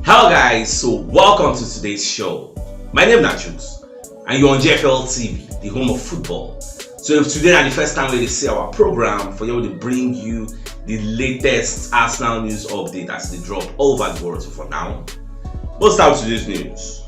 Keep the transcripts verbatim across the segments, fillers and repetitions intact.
Hello guys, so welcome to today's show. My name is Nachus and you're on G F L T V, the home of football. So if today na the first time wey you see our program, for here we dey bring you the latest Arsenal news update as e dey drop all over the world. So for now, let's start with today's news.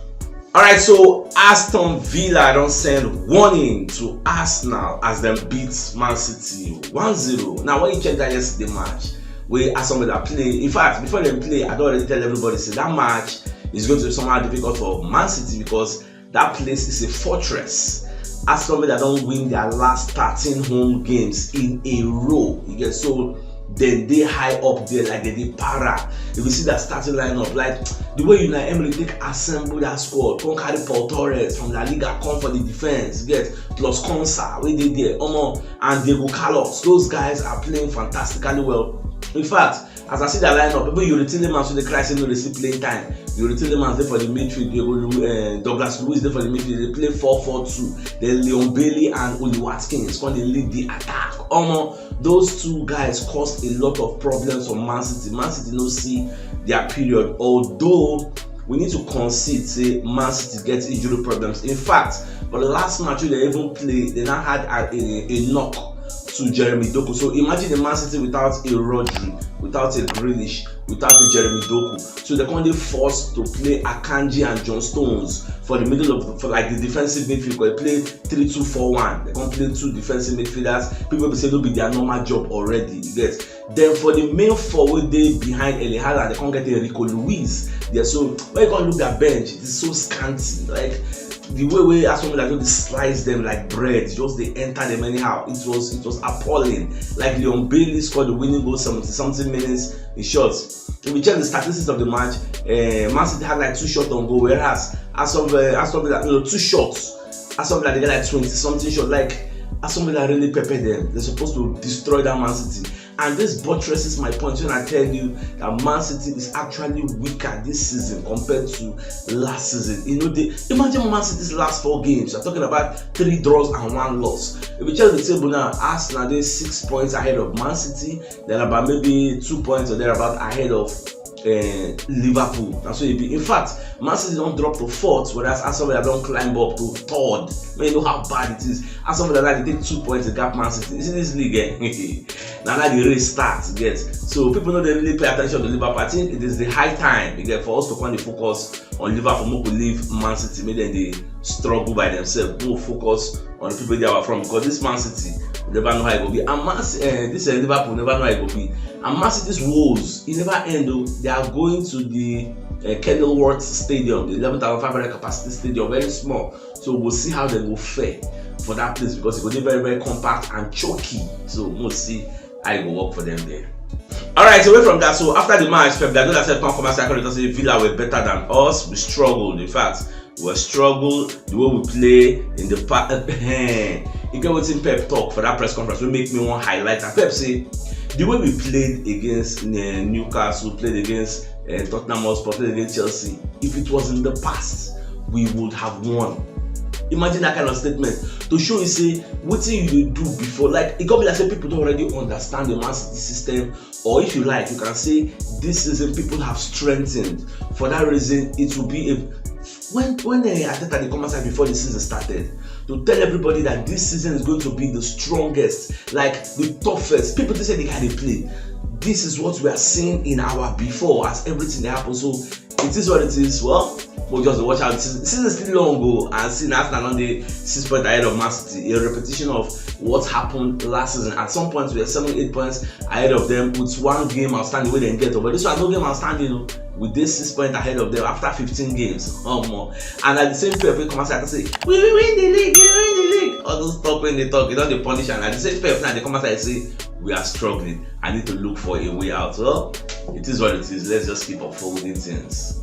Alright, so Aston Villa don send warning to Arsenal as dem beat Man City one zero. Now, when you check that yesterday match wey Aston Villa play, in fact, before dem play, I don already tell everybody say that match is going to be somehow difficult for Man City because that place is a fortress. Aston Villa don win their last thirteen home games in a row. You get, so dem dey high up there like dem dey para. If you see that starting lineup, like the way Unai Emery take assemble that squad, come carry Pau Torres from La Liga come for the defense, you get, plus Konsa wey dey there, omo, and Diego Carlos. Those guys are playing fantastically well. In fact, as I see that lineup, even Youri Tielemans wey dey cry say no dey see playing time. Youri Tielemans dey for the midfield, Diego Lu- uh, Douglas Luiz dey for the midfield. They play four four two. Then Leon Bailey and Oli Watkins come dey lead the attack. Omo, those two guys caused a lot of problems for Man City. Man City no see their period, although we need to concede say Man City get injury problems. In fact, for the last match wey dem even play, dem now had a, a, a knock to Jeremy Doku. So imagine a Man City without a Rodri, without a Grealish, without a Jeremy Doku. So dem come dey forced to play Akanji and John Stones for the middle of, for like the defensive midfield. They play three two four one. Dem come play two defensive midfielders. People be say no be their normal job already. You get, then for the main four wey dey behind Erling Haaland, dem come get Rico Lewis there. So when you come look their bench, it is so scanty. Like the way wey Aston Villa just dey slice them like bread, just dey enter them anyhow. It was it was appalling. Like Leon Bailey scored the winning goal seventy something minutes. In short, if you check the statistics of the match, uh, Man City had like two shots on goal, whereas Aston Villa, Aston Villa, you know, two shots. Aston Villa, they get like twenty something shot. Like Aston Villa really pepper them. They're supposed to destroy that Man City. And this buttresses my point when I tell you that Man City is actually weaker this season compared to last season. You know, they imagine Man City's last four games. You're talking about three draws and one loss. If you check the table now, Arsenal dey six points ahead of Man City. They're about maybe two points or thereabout ahead of uh, Liverpool. That's what it be. In fact, Man City don drop to fourth, whereas Aston Villa don climb up to third. When you know how bad it is, Aston Villa now dey take two points to gap Man City. You see this league, eh? Now that the race starts, you get. So people no dey really pay attention to Liverpool. I think it is the high time, you get, for us to come dey focus on Liverpool, make we leave Man City, make dem dey struggle by themselves. Make we focus on the people they are from, because this Man City, we never know how e go be. And Man Ci- eh, this uh, Liverpool, never know how e go be. And Man City's woes, e never end o. They are going to the uh, Kenilworth Stadium, the eleven thousand five hundred capacity stadium, very small. So we'll see how they go fare for that place, because it go dey very, very compact and choky. So we'll see how e go work for them there. Alright, away from that, so after the match, Pep Guardiola said, come come outside, come say Villa were better than us. We struggled. In fact, we struggled the way we play in the past. You get wetin Pep talk for that press conference wey make me wan highlight am. Pep say the way we played against uh, Newcastle, played against uh, Tottenham Hotspur, played against Chelsea, if it was in the past, we would have won. Imagine that kind of statement to show you say wetin you dey do before. Like, e go be like say people don already understand the Man City system, or if you like, you can say this season people have strengthened. For that reason, it will be a when when uh, Arteta dey come outside before the season started to tell everybody that this season is going to be the strongest, like the toughest. People dey say the guy dey play. This is what we are seeing in our before as everything dey happen. So it is what it is. Well, we'll just watch out. Season season is still long o, and see now Arsenal don dey six points ahead of Man City. A repetition of what happened last season. At some point, we were seven, eight points ahead of them with one game outstanding wey dem get. But this one, no game outstanding o. We dey six points ahead of them after fifteen games. Omo. And at the same time, people come outside and say, we will win the league, we will win the league. All those talk wey dem dey talk, e don dey punish am. And at the same time, now dem come outside and say, we are struggling. I need to look for a way out. Well, it is what it is. Let's just keep upholding things.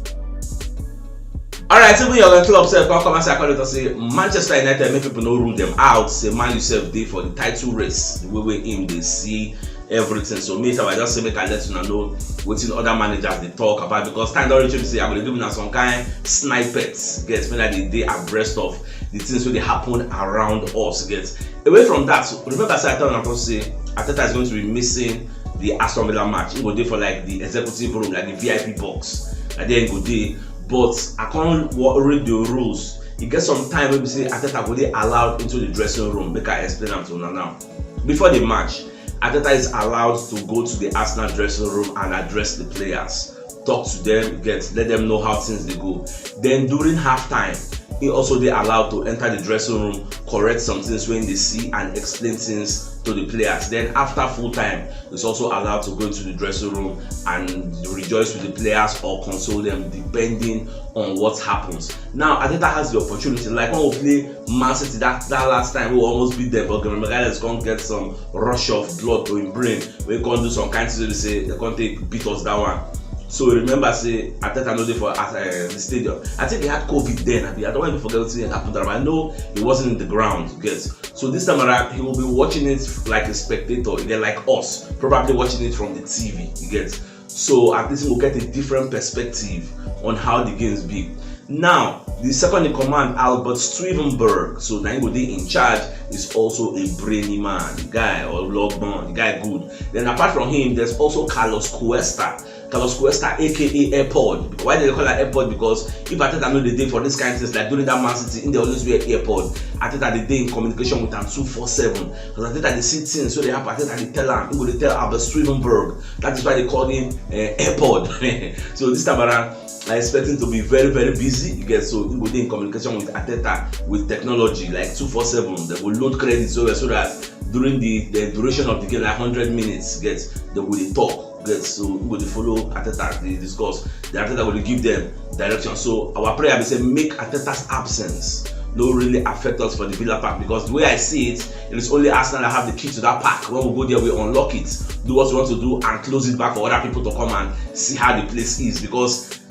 Alright, even Jurgen Klopp sef come come outside come dey talk say Manchester United, make people no rule them out. Say Man U sef dey for the title race, the way wey him dey see everything. So me sef, I just say make I let una know wetin other managers dey talk about, because time don reach wey be say I go dey give una some kind snippets, get, make una dey dey abreast of the things wey dey happen around us, get. Away from that, remember say I tell una say Arteta is going to be missing the Aston Villa match. He go dey for like the executive room, like the V I P box. Na there e go dey. But I come wa- read the rules. E get some time wey be say Arteta go dey allowed into the dressing room. Make I explain am to una now. Before the match, Arteta is allowed to go to the Arsenal dressing room and address the players, talk to them, get let them know how things dey go. Then during halftime, he also dey allowed to enter the dressing room, correct some things wey he dey see and explain things to the players. Then after full time, he's also allowed to go into the dressing room and rejoice with the players or console them depending on what happens. Now Arteta has the opportunity, like when we play Man City that, that last time, we almost beat them, but Gabriel Magalhaes come get some rush of blood to him brain, we come do some kind things wey be say they come take beat us that one. So remember say Arteta no dey for uh, the stadium. I think he had COVID then. I, mean, I don't want to forget what happened. I know he wasn't in the ground, you get. So this time around, he will be watching it like a spectator, you get, like us, probably watching it from the T V, you get. So at least we'll get a different perspective on how the games be. Now, the second in command, Albert Stuivenberg, so na him go dey in charge, is also a brainy man, the guy, or Logban, the guy good. Then apart from him, there's also Carlos Cuesta. Carlos Cuesta, aka AirPod. Why they call am AirPod? Because if Arteta no dey dey for this kind of things, like during that Man City, he dey always wear AirPod. Arteta dey dey in communication with am two four seven. Because Arteta dey see things, so they happen. Arteta dey tell am, he go dey tell Albert Stuivenberg. That is why they call him uh, AirPod. So this time around, I expect him to be very, very busy. You get, so he go dey in communication with Arteta with technology like two four seven. They go load credits so, so that during the, the duration of the game, like hundred minutes, get, they go dey talk. Get, so we go dey follow Arteta dey discuss. The Arteta go dey give them direction. So our prayer be say make Arteta's absence no really affect us for the Villa Park, because the way I see it, it is only Arsenal that have the key to that park. When we go there, we unlock it, do what we want to do, and close it back for other people to come and see how the place is. Because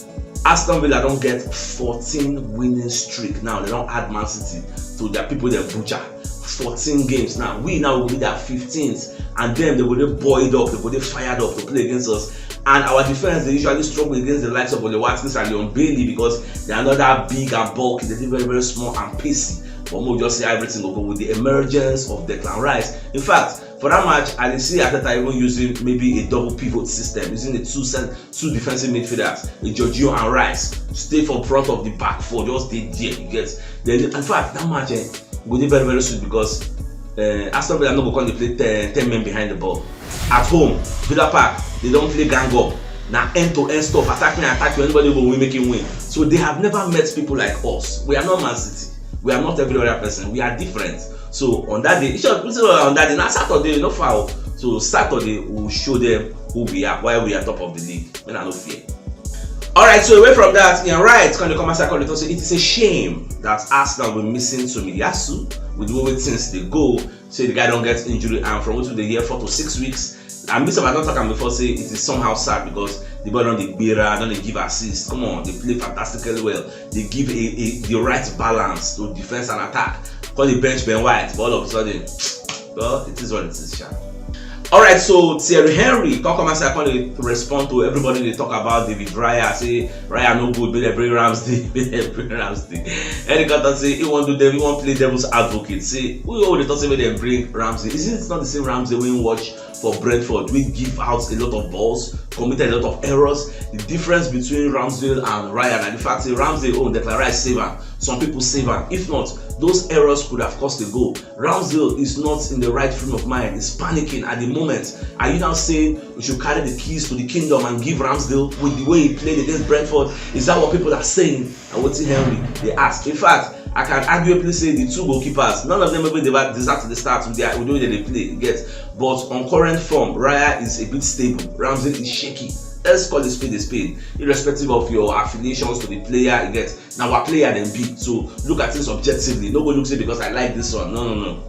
Aston Villa don get fourteen winning streak now. They don add Man City to their people dem butcher. Fourteen games now. We now will be their fifteenth, and then they go dey buoyed up, they go dey fired up to play against us. And our defense dey usually struggle against the likes of Ollie Watkins and Leon Bailey because they are not that big and bulky. They dey very, very small and pacey. But make we just say everything go go with the emergence of Declan Rice. In fact, for that match, I dey see Arteta even using maybe a double pivot system, using a two cent two defensive midfielders, a Jorginho and Rice, stay for front of the back four, just dey there, you get. Then in fact, that match eh, go dey very, very sweet because uh, Aston Villa no go come dey play ten, ten men behind the ball. At home, Villa Park, they don play gang up. Na end to end stuff, attack me, attack you, anybody go win, make him win. So they have never met people like us. We are not Man City. We are not every other person. We are different. So on that day, sure, on that day, na Saturday, no foul. So Saturday, we will show them who we are, why we are top of the league. When I no fear. All right, so away from that, Ian Wright can come outside, come talk say it is a shame that Arsenal will be missing Tomiyasu with the way things dey go. Say the guy don get injury, and from what we dey hear, four to six weeks. And me sef, I don talk am before, say it is somehow sad because the boy don dey gbera, don dey give assist. Come on, they play fantastically well. They give a, a the right balance to defense and attack. Call the bench Ben White, but all of a sudden, well, it is what it is, sha. All right, so Thierry Henry come come outside, come dey respond to everybody dey talk about David Raya, say Raya no good, make dem bring Ramsey, make dem bring Ramsey. Henry come talk say he wan do dem, he wan play devil's advocate. Say who you dey talk say make dem bring Ramsey? Is it not the same Ramsey wey he watch for Brentford, wey give out a lot of balls, committed a lot of errors? The difference between Ramsdale and Raya na the fact say Ramsdale own, Declan Rice save am. Some people save am. If not, those errors could have cost a goal. Ramsdale is not in the right frame of mind. He's panicking at the moment. Are you now saying we should carry the keys to the kingdom and give Ramsdale with the way he played against Brentford? Is that what people are saying? And wetin Henry dey ask. In fact, I can arguably say the two goalkeepers, none of them even dey deserve to dey start with their, with the way they dey play, you get. But on current form, Raya is a bit stable. Ramsdale is shaky. Let's call a spade a spade, irrespective of your affiliations to the player, you get. Na our player dem be. So look at things objectively. No go look say because I like this one. No, no, no.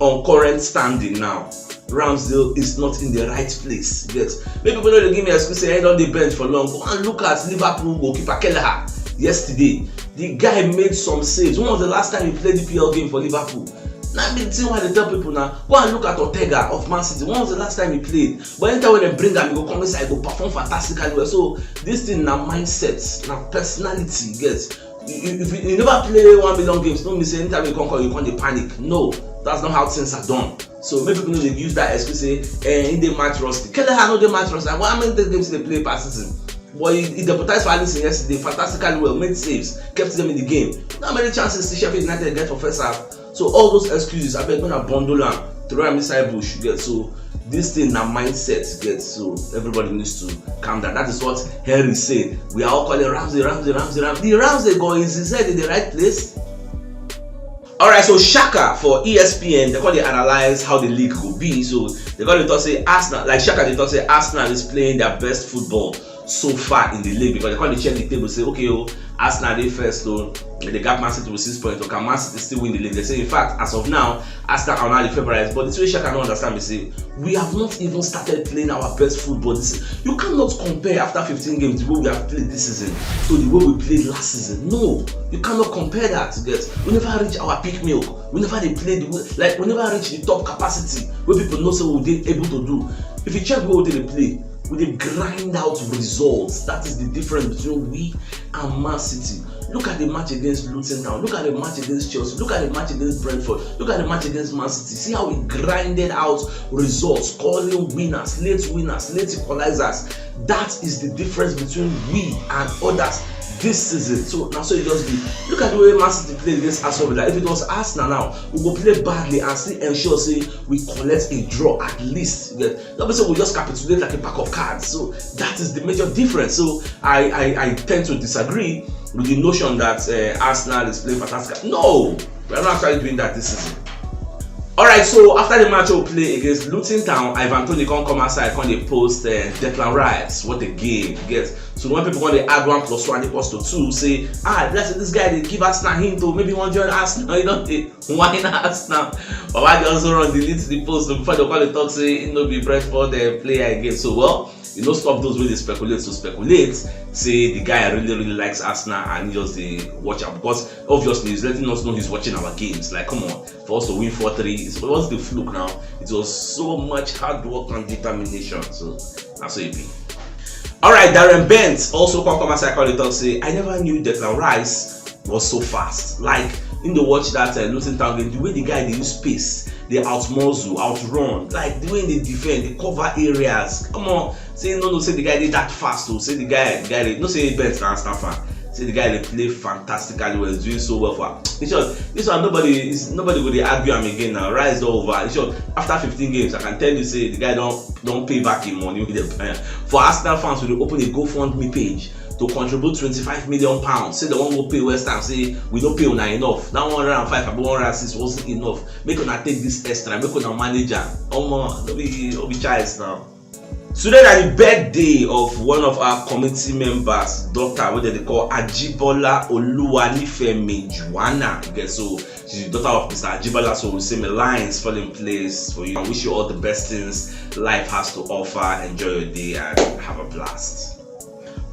On current standing now, Ramsdale is not in the right place. You get. Make people no dey give me excuse say he don dey bench for long. Go and look at Liverpool goalkeeper Kelleher yesterday. The guy made some saves. When was the last time he played the P L game for Liverpool? Na me thing wey I dey tell people now. Go and look at Ortega of Man City. When was the last time he played? But anytime when dem bring am, he go come inside, he go perform fantastically well. So this thing na mindset, na personality, you get. You, you, if you, you never play one million games, no mean say anytime you come call, you come dey panic. No, that's not how things are done. So make people no dey use that excuse say, eh, he dey match rusty. Kelleher no dey match rusty. How many games he dey play per season? But he, he deputized for Alisson yesterday fantastically well, made saves, kept them in the game. Not many chances Sheffield United get for first half. So all those excuses, I beg, when I bundle am, throw am inside bush, you get. So this thing na mindset, you get. So everybody needs to calm down. That is what Henry say. We are all calling Ramsey, Ramsey, Ramsey, Ramsey. The Ramsey go is his head in the right place. Alright, so Shaka for E S P N, they call dey analyze how the league go be. So they call dey talk say Arsenal, like Shaka dey talk say Arsenal is playing their best football so far in the league, because they call dey check the table, say, okay, oh, Arsenal dey first, so they gap Man City with six points. Or can Man City still win the league? They say, in fact, as of now, Arsenal are now the favourites. But this way Shaka no understand me, say, we have not even started playing our best football this season. You cannot compare after fifteen games the way we have played this season to the way we played last season. No, you cannot compare that. You get, we never reach our peak milk. We never dey play the way, like, we never reach the top capacity wey people know say we dey able to do. If you check the way we dey play, we dey grind out results. That is the difference between we and Man City. Look at the match against Luton Town. Look at the match against Chelsea. Look at the match against Brentford. Look at the match against Man City. See how we grinded out results, scoring winners, late winners, late equalizers. That is the difference between we and others this season. So now, so you just be, look at the way Man City played against Aston Villa. If it was Arsenal now, we go play badly and still ensure say we collect a draw at least. You get, not be say we just capitulate like a pack of cards. So that is the major difference. So I, I, I tend to disagree with the notion that uh, Arsenal is playing fantastic. No, we are not actually doing that this season. Alright, so after the match we play against Luton Town, Ivan Toney come come outside, come dey post uh, Declan Rice. What a game, you get. So when people come dey add one plus one equals to two, say, ah, let's say this guy dey give Arsenal hint, oh, maybe he wan join Arsenal, you know, dey whine Arsenal. Baba just run delete the post before they come dey talk say he no be Brentford uh, player again. So, well, you know, stop those wey dey speculate to speculate. Say the guy really, really likes Arsenal and he just dey watch am, because obviously he's letting us know he's watching our games. Like, come on, for us to win four three, it's, what's the fluke now? It was so much hard work and determination. So that's how it be. Alright, Darren Bent also come come outside, come dey talk say, I never knew Declan Rice was so fast. Like, in the watch that uh, Luton Town game, the way the guy dey use pace, dey out muscle, outrun, like the way they defend, they cover areas. Come on, say no, no, say the guy dey that fast. Oh, say the guy, the guy, dey, no, say Bent na Arsenal fan. Say the guy dey play fantastically well, is doing so well for. In short, this one nobody is nobody go dey argue am again now. Rice don over. In short, after fifteen games, I can tell you say the guy don don pay back him money wey dey buy am. For Arsenal fans, we dey open a GoFundMe page to contribute twenty-five million pounds. Say they wan go pay West Ham. Say we no pay una enough. That one hundred and five abi one hundred and six wasn't enough. Make una take this extra. Make una manage am. Omo, no be no be choice now. Today na the birthday of one of our committee members daughter, wey dem dey call Ajibola Oluwanifemi Juana. Okay, so she's the daughter of Mister Ajibola, so we say may lines fall in place for you and wish you all the best things life has to offer. Enjoy your day and have a blast.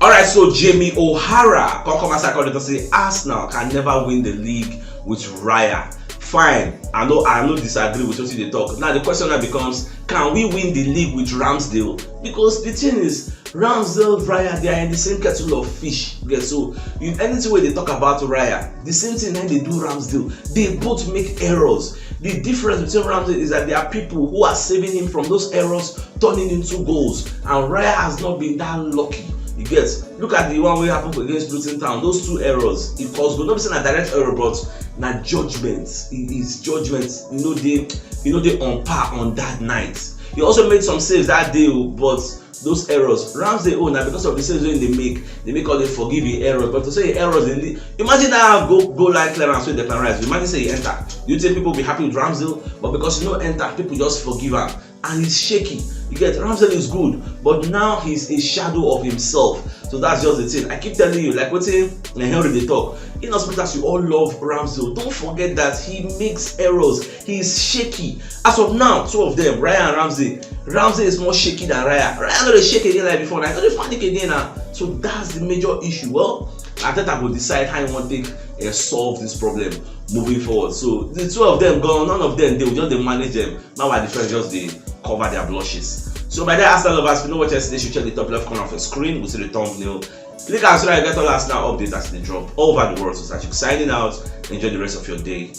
Alright, so Jamie O'Hara come come outside, come dey talk say Arsenal can never win the league with Raya. Fine, I no I no disagree with wetin you dey talk. Now the question now becomes, can we win the league with Ramsdale? Because the thing is, Ramsdale, Raya, they are in the same kettle of fish. Okay, so if anything wey dey talk about Raya, the same thing na dey do Ramsdale. They both make errors. The difference between Ramsdale is that there are people who are saving him from those errors turning into goals, and Raya has not been that lucky. You get, look at the one wey happen against Luton Town. Those two errors, e cause goal. No be say na direct error, but na judgment. E- His judgment, you know, dey you know dey on par on that night. He also made some saves that day, oh, but those errors, Ramsdale own na because of the saves wey dey make, dey make all dey forgive him errors. But to say him errors dey lead, imagine that goal goal line clearance wey Declan Rice. Imagine say he enter. You think people be happy with Ramsdale, but because he no enter, people just forgive am. And he's shaky. You get, Ramsdale is good, but now he's a shadow of himself. So that's just the thing. I keep telling you, like wetin Henry dey talk. In as much as you all love Ramsdale, don't forget that he makes errors. He is shaky. As of now, two of them, Raya and Ramsdale. Ramsdale is more shaky than Raya. Raya no dey shake again like before. Now he no dey panic again now. So that's the major issue. Well, Arteta go decide how he wan take uh, solve this problem moving forward. So the two of them gone, none of them dey, we just dey manage them. Now our defense just dey cover their blushes. So my dear Arsenal lovers, if you no watch yesterday, you should check the top left corner of your screen. We see the thumbnail. Click and so that you get all Arsenal updates as they drop all over the world. So Sachik signing out. Enjoy the rest of your day.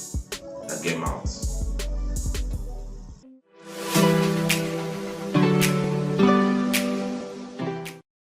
And game out.